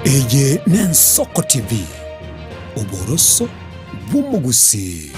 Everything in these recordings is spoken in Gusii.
Eye n'Ensoko TV, oboroso bw'omogusii.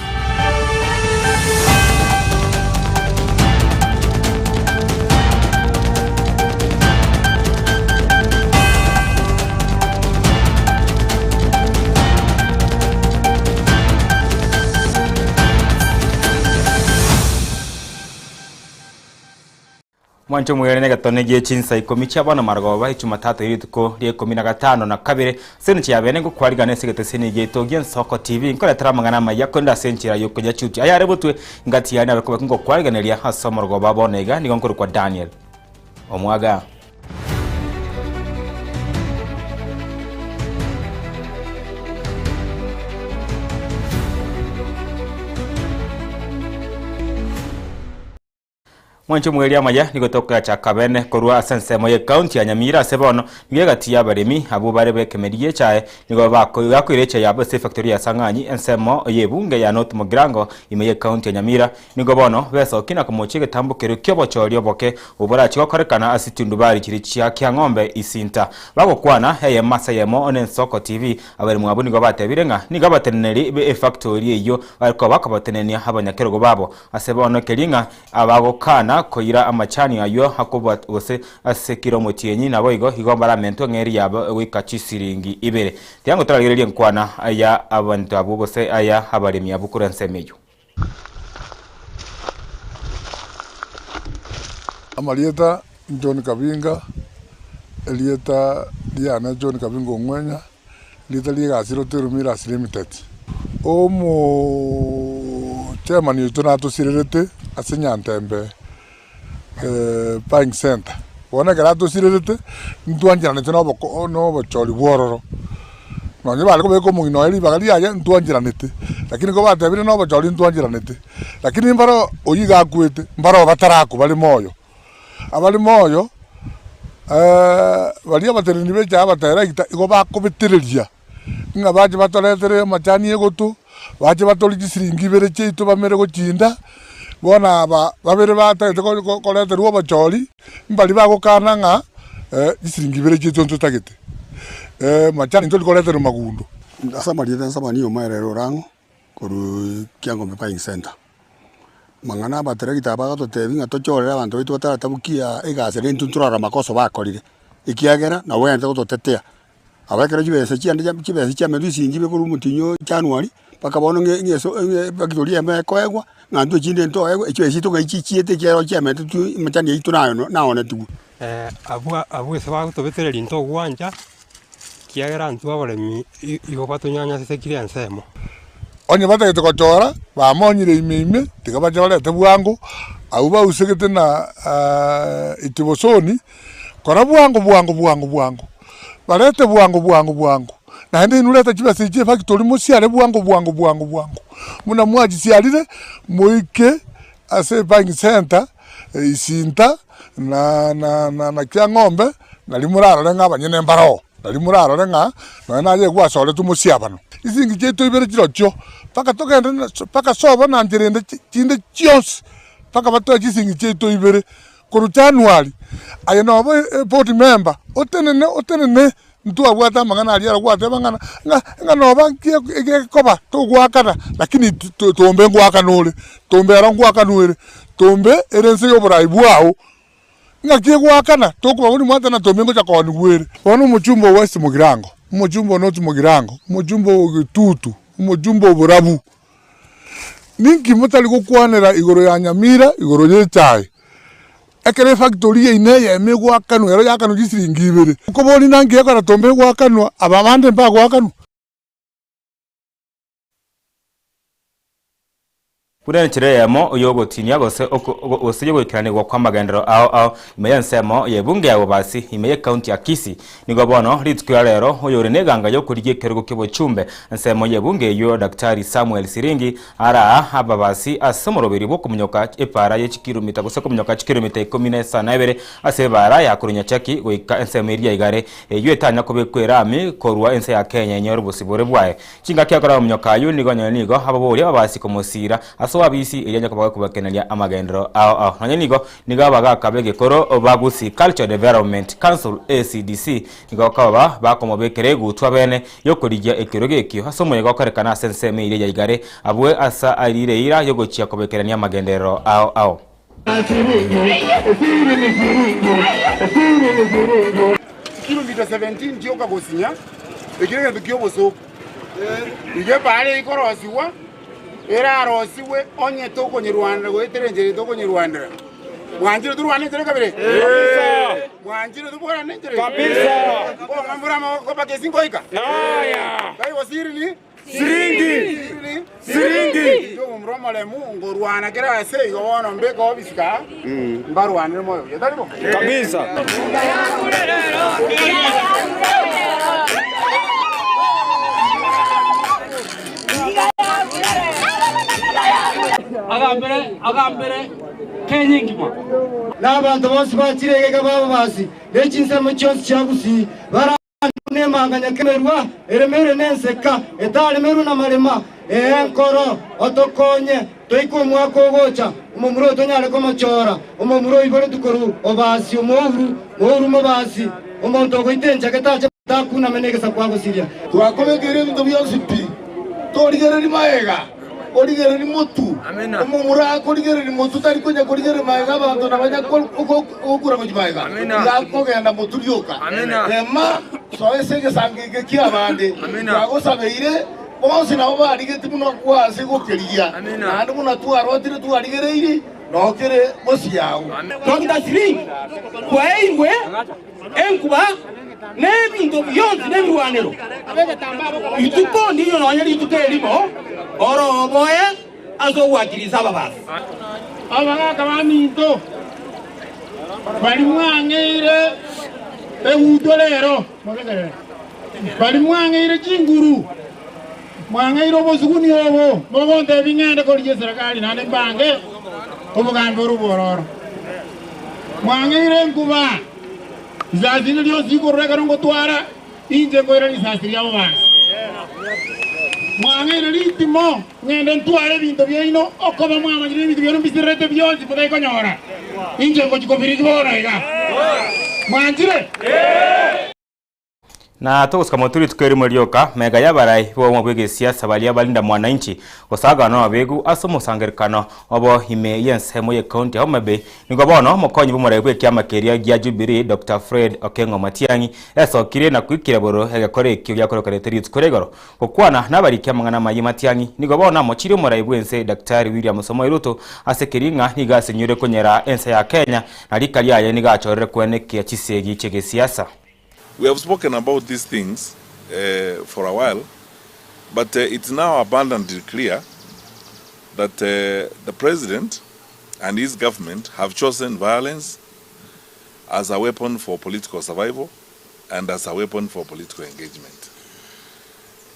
Mwanche omwegene negetone gie chinsa ikomi chia bono marogoba, Echumatatu ye rituko ria ikomi na gatano na kabere, ase engencho ya bene ngokwarigana ase egeteseni giaito gi'Ensoko TV, nkoretera amang'ana amaya korende ase enchera y'okonyachutia ayare botwe ngati yane abe koba kingokwariganeria ase omorogoba bono iga nigo nkorokwa Daniel Omwaga. Mwanche omweria amaya nigo tokoyachaka bene korwa ase ensemo y'ecounty ya Nyamira ase bono nigo egati y'abaremi abwo bare b'ekemeri gi'echae nigo bakoira echae yabo ase efactory ya Sang'anyi ensemo y'ebunge ya North Mugirango ime y'ecounty ya Nyamira nigo bono besokia na komochia egetambo keria ki'obochori oboke obwo borachie gokorekana ase chitundubari chiria chia Kiang'ombe Isinta bagokwana eyemo ase eyemo n'Ensoko TV abaremi abwo nigo batebire ng'a nigo abateneneri b'efactory eyio bare koba bakobatenenia abanyakerogo babo Ase bono keria ng'a abagokana koira amachani ayio akoba gose ase kera omotienyi, naboigo igo mbaramentwe eng'eria yabo goika chisiringi ibere. Tiga ngotoragererie enkwana ya abanto abwo gose aya abaremi abwo korwa ensemo eyio. Amarieta John Kabinga, erieta riane John Kabinga Ong'wenya. Rieta ri'egasi Rotero Millers Limited. Omochairman oito natosirerete ase Nyantembe buying centre. Bono ekero atosirerete, ntwancheranete na oboko na obochori bwa ororo. Nonye bare kobeka omong'ina oye ribaga riaye, ntwancheranete, lakini ko batebire na obochori ntwancheranete. Lakini mbaro oyio iga akwete, mbaro batarakwa bare moyo. Abare moyo, baria abateneneri b'echaye abateregita igo bakobetereria, ng'a bache batoretere amachani egoto, bache batorie chisiringi ibere chiaito bamere gochinda, bono aba babere batagete ko- ko- koreterwa obochori, mbari bagokana ng'a chisiringi ibere chiaito ntotagete, machani ntori koreterwa magundo. Ase amarieta nsabani omoerero orang'o. Korwa Kiangombe Buying Centre. Amang'ana abateregita aba bagototebi ng'a tochorere abanto baito bataratabokia egasi naende intwe ntorarora amakoso bakorire, ekiagera nabo bagendete gototetea. Aba ekero chibesa chiande chibesa chiamerwe chisingi ibe korwa omotienyi o January, mpaka bono ng'e ng'eso ng'e efactory eyemo ekoegwa, ng'a intwe echinde ntoegwe, echibesa chiaito ng'ai chichiete ekiagera chiametetwe amachani aito naye naonetigwe. Abwo abwo ase bagotobetereria ntogwancha, ekiagera intwe abaremi igo batonyanyasete ensemo. Onye batagete gochora, bamonyire ime ime, tiga bachorete bwango, abwo bausegete na itibosoni, kora bwango bwango bwango bwango, barete bwango bwango bwango, naende inwe reta chibesa echi chi'efactory mosiare bwango bwango bwango bwango, buna mwachisiarire, moike ase ebuying centre, Isinta, na na na na Kiang'ombe, nario morarore ng'a abanyene mbaroo, nario morarore ng'a nonye naye gwasoretwe mosiabano. Chisingi chiaito ibere chirochio, mpaka togende na mpaka sobo na nchera ende chi chinde chionsi, mpaka batoe chisingi chiaito ibere, korwa January, aye nobe eboard member, otenene otenene ntwabwate amang'ana aria aro gwateba ng'a ng'a ng'a noba nki egekoba togoakana, lakini tombe ngoakana ore, tombe ero ngoakanwa ere, tombe ere ense ya oborai bwao, ng'aki egoakana tokoba buna mwateba tombe ngocha koonigwa ere. Bono omochumba o West Mugirango, omochumba o North Mugirango, omochumba o Gitutu, omochumba o Borabu, ninki motari gokwanera igoro ya Nyamira, igoro ya echae? Ekero efactory yaino eyemo egoakanwa ero yakanwa chisiringi ibere, okobori nanki ekora tombe egoakanwa, aba abande mbagoakanwa? Buna enchera eyemo y'ogotinia gose gose y'ogoikeranigwa kw'amagenderero ao ao ime y'ensemo y'ebunge ya Bobasi ime y'ecounty ya Kisii. Nigo bono rituko ria rero oyore neganga y'okorigia ekerogo ki'obochumbe ensemo y'ebunge eyio Daktari Samuel Siringi araa ababasi ase omoroberi bw'okominyoka epaara ye chikiromita gose kominyoka chikiromita ikomi na isano na ibere ase ebaara ya korwa Nyachaki goika ensemo eria Igare eyio etanya kobekwa erami korwa ense ya Kenya enyore obosibore bwaye. Chingaki akora omonyoka ayio nigo onye nigo ababoria ababasi komosiira ase. Ase obisi eria onye koba gokobakeneria amagenderero ao ao. Nonye nigo nigo abagaka b'egekoro ba Gusii Cultural Development Council, ACDC, nigo koba bakomobekera egutwa bene y'okorigia ekerogo ekio ase omoyega okorekana ase ensemo eria ya Igare abwe ase arire eira y'ogochia kobekerania amagenderero ao ao. Chikilomita 17 chioka gosinya, ekio negento ki'obosooku. Igo epaara eyio ekorosigwa, erarosigwe onye tokonyerwanera goetera enchera eye tokonyerwanera. Mwanchire torwane enchera kabere? Mwanchire tobwarane enchera eye? Nkong'a mbore amaboko mpaka ase nkoika? Taibo siri ni? Siri ni? Inche omomura omoremu nkorwana kera ase igo bono mbeke obisika aa, mbarwanere moyo buya, tari bo? Agambere, agambere Kenya engima. Na abanto bonsi bachire egeka b'ababasi, ne chinsemo chionsi chia Gusii, barande buna emanganya kemerua eremeire nenseka, etaremerwe namarema. Ee Nkoro, otokonye toike omwaka ogocha, omomura oyo tonyare komochora, omomura oiboretwe korwa obasi omouru, mouru mobasi, omonto ogoita enchake tache takuname negesaku agosiria. Twakobekeire ebinto bionsi pi, torigereria magega, origereria motu. Omomura akorigereria motu tari konya korigereria magega abanto nabanya gokura gochia magega, iga akogenda motu rioka. Rema, soa ase egesango eke ki'abande. Twagosabeire, bonsi nabo barigetie buna kwase gokerigia, naende buna twarotire twarigereirie, nokere bosio ao. Dr. Siringi kwaeirwe enkuba na ebinto bionsi na ebirwanero, rituko ndinyo nonya rituko erimo oroboe ase ogwakirisa ababasi. Abagaaka baminto, baria mwang'eire egutwa rero, motegerere, baria mwang'eire chinguru, mwang'eire obosuguni obo, mogontebia ng'ende korigia eserekari naende mbange obogambi ore obwororo. Mwang'eire enkuba, risasi rinde rionsi rikorora ekero ngotwara, inche nkoira risasi riabo basi. Mwang'eire ritimo, ng'ende ntware ebinto biaino, okoba mwamanyire ebinto biaino mbisirerete bionsi motaikonyora, inche ngochia kobirigia bono iga. Mwanchire? Na togosuka motwe rituko erimo rioka, mega y'abarai b'obomo bw'egesiasa baria barinda mwananchi gosagana n'ababegu ase omosangererekano obo ime y'ensemo y'ecounty ya Homa Bay, nigo bono omokonyi bw'omorai bw'ekiama keria gia Jubilee Doctor Fred Okengo Matiang'i esokirie na koikera bororo egekora ekio giakorekanete rituko ria igoro. Gokwana nabariki amang'ana amayia Matiang'i nigo bono amochirie omorai bw'ense Daktari William Samoei Ruto ase keria ng'a nigo asenyure konyera ense ya Kenya na rika riaye nigo achorire koenekia chisegi chi'egesiasa. We have spoken about these things for a while but it's now abundantly clear that the president and his government have chosen violence as a weapon for political survival and as a weapon for political engagement.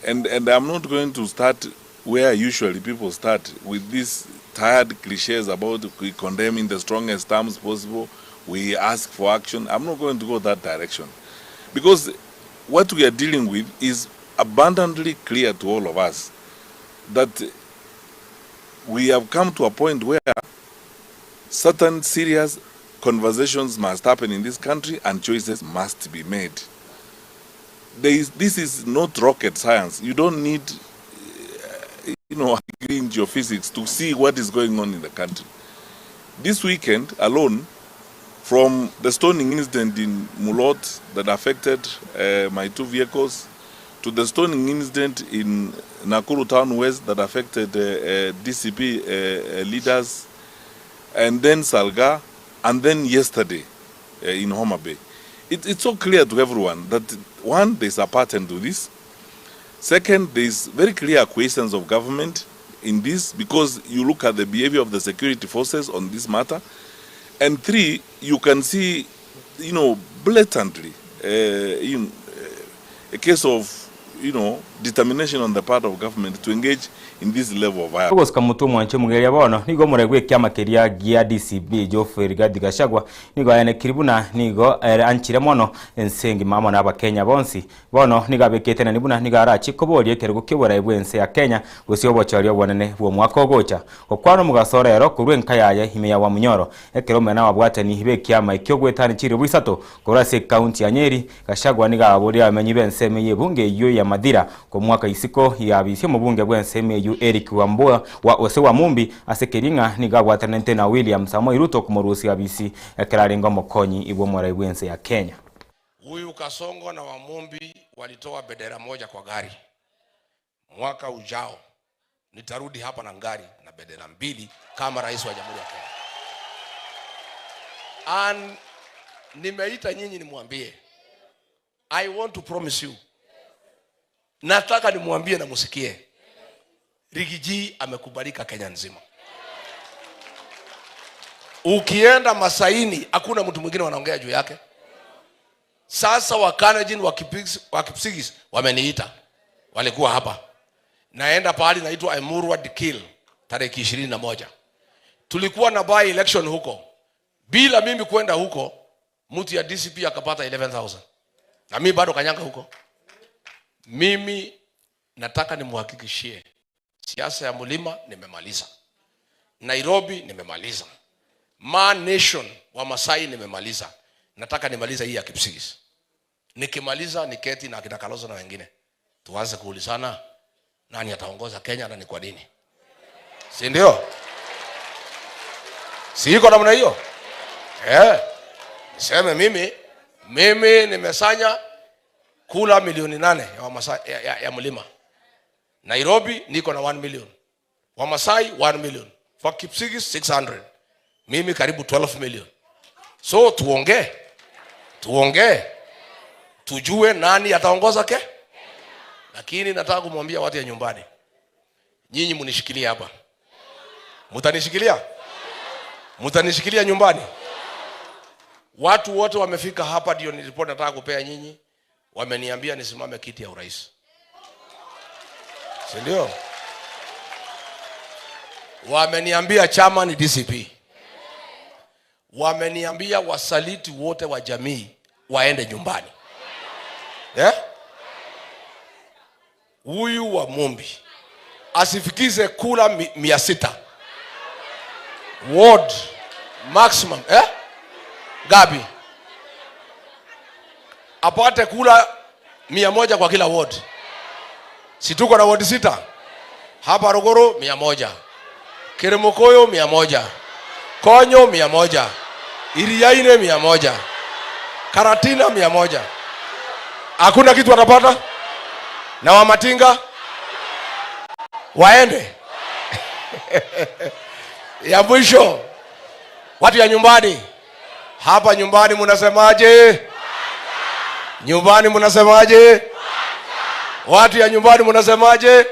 And, and I'm not going to start where usually people start with these tired cliches about we condemn in the strongest terms possible, we ask for action. I'm not going to go that direction. Because what we are dealing with is abundantly clear to all of us that we have come to a point where certain serious conversations must happen in this country and choices must be made. There is, this is not rocket science. You don't need you know, a degree in geophysics to see what is going on in the country. This weekend alone, from the stoning incident in Mulot that affected my 2 vehicles, to the stoning incident in Nakuru Town West that affected DCP leaders, and then Salga, and then yesterday in Homa Bay. It's so clear to everyone that, one, there's a pattern to this. Second, there's very clear acquiescence of government in this, because you look at the behavior of the security forces on this matter. And three, you can see, blatantly, in a case of, determination on the part of government to engage in this level of violence. Ogosika motwe omwanche omogeria bono nigo omorai bw'ekiama keria gia DCP Geoffrey Rigathi Gachagua nigo ayanekiri buna nigo ere anchire mono ense engima amo na abakenya bonsi. Bono nigo abekete nani buna nigo arachie koboria ekerogo ki'oborai bw'ense ya Kenya gose obochori obonene bw'omwaka ogocha. Gokwana omogaso ore ero korwa enka yaye ime ya Wamunyoro ekero omene ababwatani b'ekiama ekio goetania chiribu isato korwa ase ekaunti ya Nyeri, Gachagua nigo ababoria abamenyi b'ensemo y'ebunge eyio ya Mathira komwaka isiko y'abisi omobunge bw'ensemo eyio Eric Wambua wa ose Wamumbi ase keria ng'a nigo abwatanete na William Samoei Ruto komorusia abisi ekero arenge omokonyi bw'omorai bw'ense ya Kenya. Huyu Kasongo na Wamumbi walitoa bendera moja kwa gari. Mwaka ujao nitarudi hapa na ngari na bendera mbili kama rais wa Jamhuri ya Kenya. And nimeita nyinyi nimwambie, I want to promise you, nataka nimwambie na musikie, Rigiji amekubalika Kenya nzima. Ukienda Masaini hakuna mtu mwingine wanaongea juu yake. Sasa Wakalenjin wa Kipsigis wameniita, walikuwa hapa. Naenda pahali naitwa Emurua Dikirr tarehe 21. Tulikuwa na by election huko. Bila mimi kwenda huko, mtu ya DCP akapata 11,000. Na mimi bado kanyanga huko. Mimi nataka nimuhakikishie siasa ya mlima nimemaliza. Nairobi nimemaliza. Ma Nation wa Masai nimemaliza. Nataka nimalize hii ya Kipsigis. Nikimaliza niketi na akina Kalonzo na wengine. Tuanze kuulizana nani ataongoza Kenya na ni kwa nini? Si ndio? Si iko namna hiyo? Niseme mimi nimesanya kula milioni 8 ya Wamasai, ya mlima. Nairobi niko na 1 million. Wamasai 1 million. For Kipsigis 600. Mimi karibu 12 million. So tuongee. Tuongee. Tujue nani ataongoza ke? Lakini nataka kumwambia watu ya nyumbani. Nyinyi mnishikilie hapa. Mtanishikilia? Mtanishikilia nyumbani? Watu wote wamefika hapa ndio nilikuwa nataka kupea nyinyi. Wameniambia nisimame kiti ya urais. Si ndio? Wameniambia chama ni DCP. Wameniambia wasaliti wote wa jamii waende nyumbani. Huyu wa Mumbi asifikize kula 600. Ward maximum, Gabi. Apate kula 100 kwa kila ward. Si tuko na ward 6? Hapa Ruguru 100. Kirimukoyo 100. Konyo 100. Iriaine 100. Karatina 100. Hakuna kitu atapata? Na Wamatinga waende. Ya mwisho, watu ya nyumbani. Hapa nyumbani mnasemaje? Nyumbani mnasemaje? Watu ya nyumbani mnasemaje?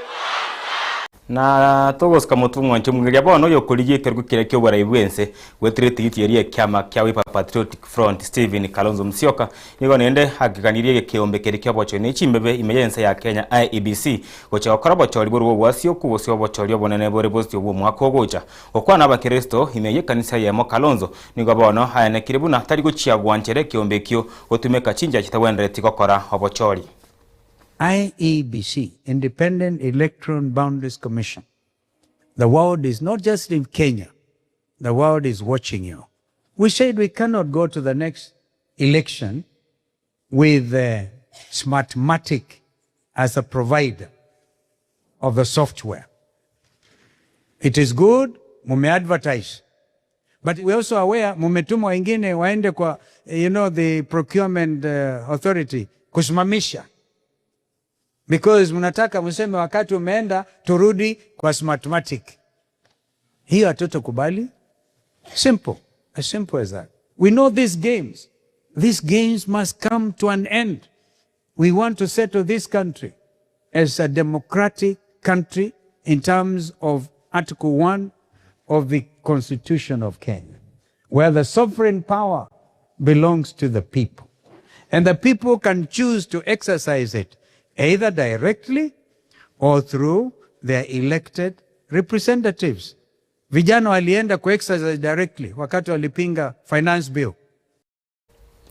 Na togosika mutumwa nchumgiria bono yokorigia ekerogo keria kia oborai bwense gwetire tigiti eria ekiama kia Wiper Patriotic Front Stephen Kalonzo Musyoka nigo nende hakikanirie gekeombe keria kia obochori na echimbebe ime ya ense ya Kenya IEBC gochia gokora obochori borwo obwasi okwo obochori obonene bore bosio bwa omwaka ogocha. Gokwana abakristo ime ya ekanisa yemo Kalonzo nigo bono ayanekire buna tari gochia gwanchera ekeombe ekio gotumeka chincha chitagwendereti gokora obochori. IEBC, Independent Electoral Boundaries Commission. The world is not just in Kenya. The world is watching you. We said we cannot go to the next election with Smartmatic as a provider of the software. It is good, mume advertise. But we also aware, mumetuma wengine waende kwa, the procurement authority kusimamisha. Because mnataka mseme wakati umeenda turudi kwa Smartmatic. Hiyo hatutakubali. Simple. As simple as that. We know these games. These games must come to an end. We want to settle this country as a democratic country in terms of Article 1 of the Constitution of Kenya, where the sovereign power belongs to the people. And the people can choose to exercise it either directly or through their elected representatives. Vijana walienda ku exercise directly wakati walipinga finance bill.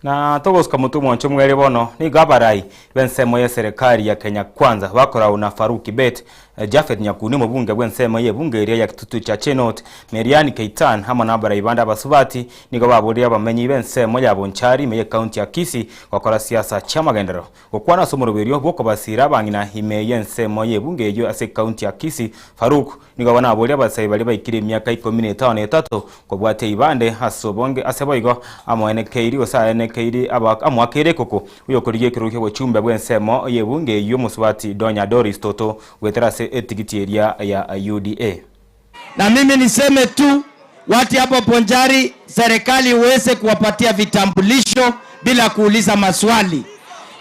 Na togosuka motwe omwancho omwere bono, nigo abarai b'ensemo y'eserekari ya Kenya Kwanza bakorau na Farouk Kibet, Japhet Nyakuni omobunge bw'ensemo y'ebunge eria ya Kitutu Chache North, Maryanne Keitan amo nabarai bande abasubati nigo baborire abamenyi b'ensemo ya Bonchari ime y'ecounty ya Kisii gokora siasa chi'amagenderero. Gokwana ase omoroberio bw'okobasiira abang'ina ime y'ensemo y'ebunge eyio ase ecounty ya Kisii, Farouk Nigo abwo naboria abasae baria baikire emiaka ikomi na etano na etato kobwatia ibande ase obonge ase boigo amoenekeiri gose aenekeiri aba amoakeire ekoko oyokorigia ekerogo ki'obochumbe bw'ensemo y'ebunge eyio omosubati Donya Doris Toto goetera ase etigiti eria ya UDA. Na mimi niseme tu watu hapo Bonchari, serikali iweze kuwapatia vitambulisho bila kuuliza maswali.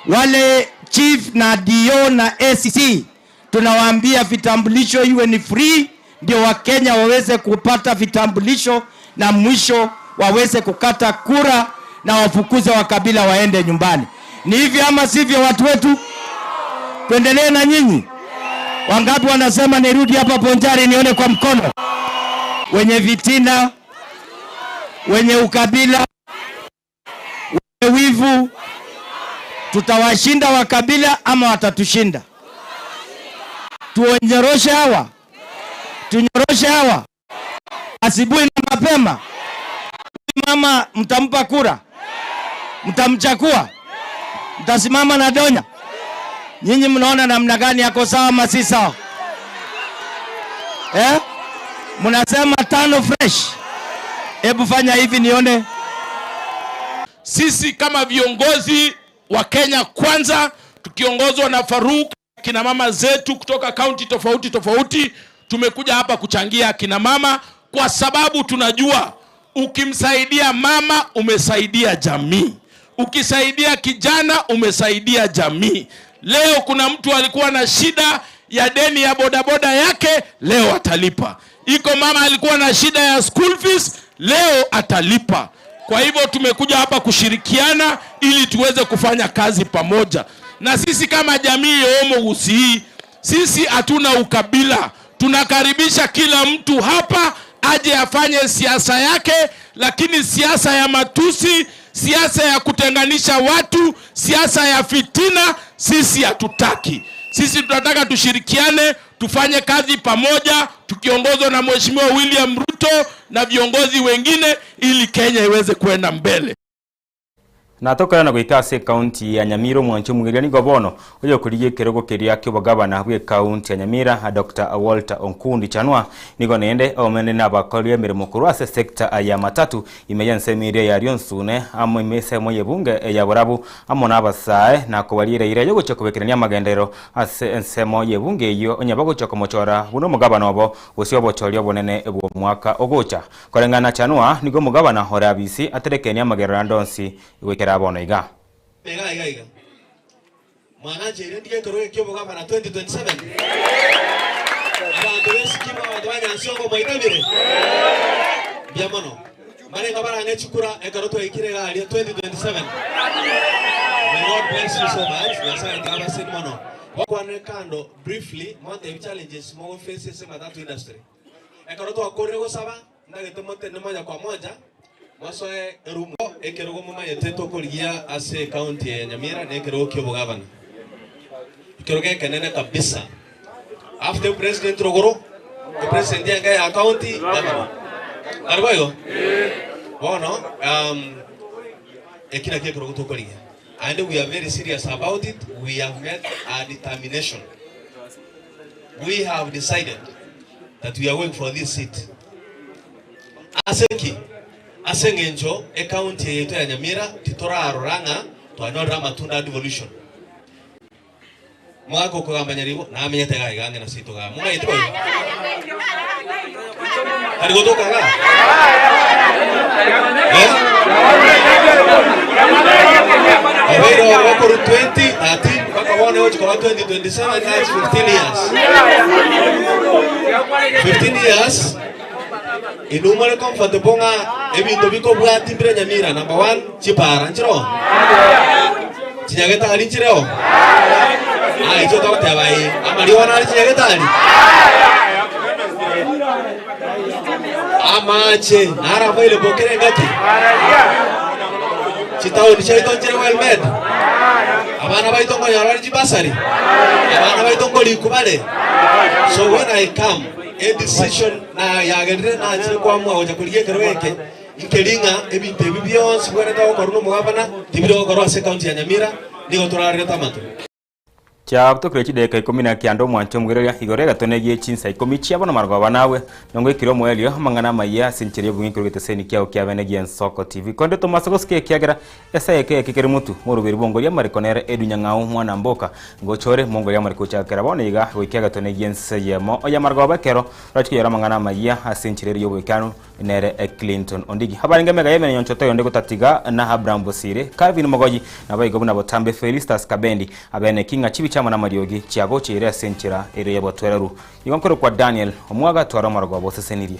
Wale chief na DO na ACC tunawaambia vitambulisho iwe ni free, ndio Wakenya waweze kupata vitambulisho na mwisho waweze kukata kura na wafukuze wakabila waende nyumbani. Ni hivyo ama sivyo, watu wetu? Tuendelee na nyinyi. Wangapi wanasema nirudi hapa Bonchari nione kwa mkono? Wenye vitina, wenye ukabila, wenye wivu, tutawashinda wakabila ama watatushinda? Tuonyoroshe hawa, tunyoroshe hawa asubuhi na mapema. Mama mtampa kura, mtamchakua, mtasimama na Donya. Nyinyi mnaona namna gani? Yako sawa ama si sawa? Eh? Mnasema tano fresh. Hebu fanya hivi nione. Sisi kama viongozi wa Kenya Kwanza tukiongozwa na Farouk, kina mama zetu kutoka kaunti tofauti tofauti, tumekuja hapa kuchangia kina mama kwa sababu tunajua ukimsaidia mama umesaidia jamii, ukisaidia kijana umesaidia jamii. Leo kuna mtu alikuwa na shida ya deni ya bodaboda yake, leo atalipa. Iko mama alikuwa na shida ya school fees, leo atalipa. Kwa hivyo tumekuja hapa kushirikiana ili tuweze kufanya kazi pamoja. Na sisi kama jamii ya Omo Gusii, sisi hatuna ukabila. Tunakaribisha kila mtu hapa aje afanye siasa yake, lakini siasa ya matusi, siasa ya kutenganisha watu, siasa ya fitina, sisi hatutaki. Sisi tunataka tushirikiane, tufanye kazi pamoja, tukiongozwa na Mheshimiwa William Ruto na viongozi wengine ili Kenya iweze kwenda mbele. Na tokoirana goika ase ekaunti ya Nyamira omwanchi omogeria nigo bono oyokorigia ekerogo keria ki'obogabana bw'ekaunti ya Nyamira Doctor Walter Onkundi Chanua nigo naende omenene nabakori emeremo korwa ase sector ya matatu ime y'ensemo eria ya Rionsune amo ime esemo y'ebunge ya Borabu amo nabasae na kobariera eira yogochia kobekerania amagenderero ase ensemo y'ebunge eyio onye bagochia komochora buna omogabana obo gose obochori obonene bw'omwaka ogocha. Koreng'ana na Chanua, nigo omogabana ore Abisi aterekenie amagerero ande onsi goikera bono iga. Iga iga iga. Mwanancheire ndige ekerogo eke ki'obogabana 2027. Abanto b'Esikima, abanto ba Nyansiongo mwaitabire? Mbuya mono. Mbarenge barang'e chikura ekero twaikire iga aria 2027. May God bless you so much. Nyasaye tiga abaseni mono. Bakwanere kando briefly, montebi challenges mogo face ase matatu industry. Ekero twakorire gosaba, ntagete motende moja kwa moja, mosoe erumu. Ekerogo momanyete tokorigia ase ecounty eye ya Nyamira nekerogo ki'obogavana. Ekerogo ekenene kabisa. After epresident rogoro, epresident enke ya county, governor. Tari boigo? Bono eki nakio ekerogo tokorigia. Aende we are very serious about it, we have made a determination. We have decided that we are going for this seat. Ase ki? Ase eng'encho ecounty eye yaito ya Nyamira titorarora ng'a twanyorire amatunda a devolution. Mogaka okogamba Nyaribo namenyete iga iga ang'e na seito igaa. Momanyeti boigo? Tari gotoka igaa? Eh? Obeire ororo korwa 2013 mpaka bono egochi koba 2027 that's 15 years. 15 years inwe more comfortable ng'a ebinto bikobwati mbire Nyamira number one chipara nchiroo? Chinyagetari nchireo? Aye inche togoteba ee, amariogo nare chinyagetari? Amache nare available kera engaki? Chitaoni chiaito nchire well made? Abana baito nkonyora bare chibasari? Abana baito nkorikwa bare? So when I come, a decision na yagerire nachire koamua gocha korigia ekerogo eke, Nkeri ng'a ebinto ebi bionsi bwenerete gokorwa nomogabana tibiri gokorwa ase ekaunti ya Nyamira, nigo torarerete amato. Chiabutokire chidakika ikomi na kianda omwancho omogereria igoro egatone gie chinsa ikomi chia bono marogoba nawe nongoikire omoerio amang'ana amayia ase enchera y'obong'inki korwa egeteseni kiao kia bene gi'Ensoko TV. Korende tomase gosika ekiagera ase eke eke kere motu moroberi bw'ongoria amariko nere Edu Nyang'au mwana mboka ngocha ore mongoria amariko gochakera bono iga goika egatone gi'ense eyemo oya marogoba ekero orachie koyora amang'ana amayia ase enchera ere y'oboikanu nere Clinton Ondigi. Abarenge emega y'emenyoncho toyonde gotatiga na Abraham Bosire, Calvin Mogoyi, naboigo buna botambe Felistus Kabendi, abene ki ng'a chibicha amo namariogi chiagocheire ase enchera ere y'obotwereru. Igo nkorokwa Daniel, omwaga tware omorogoba osesenirie.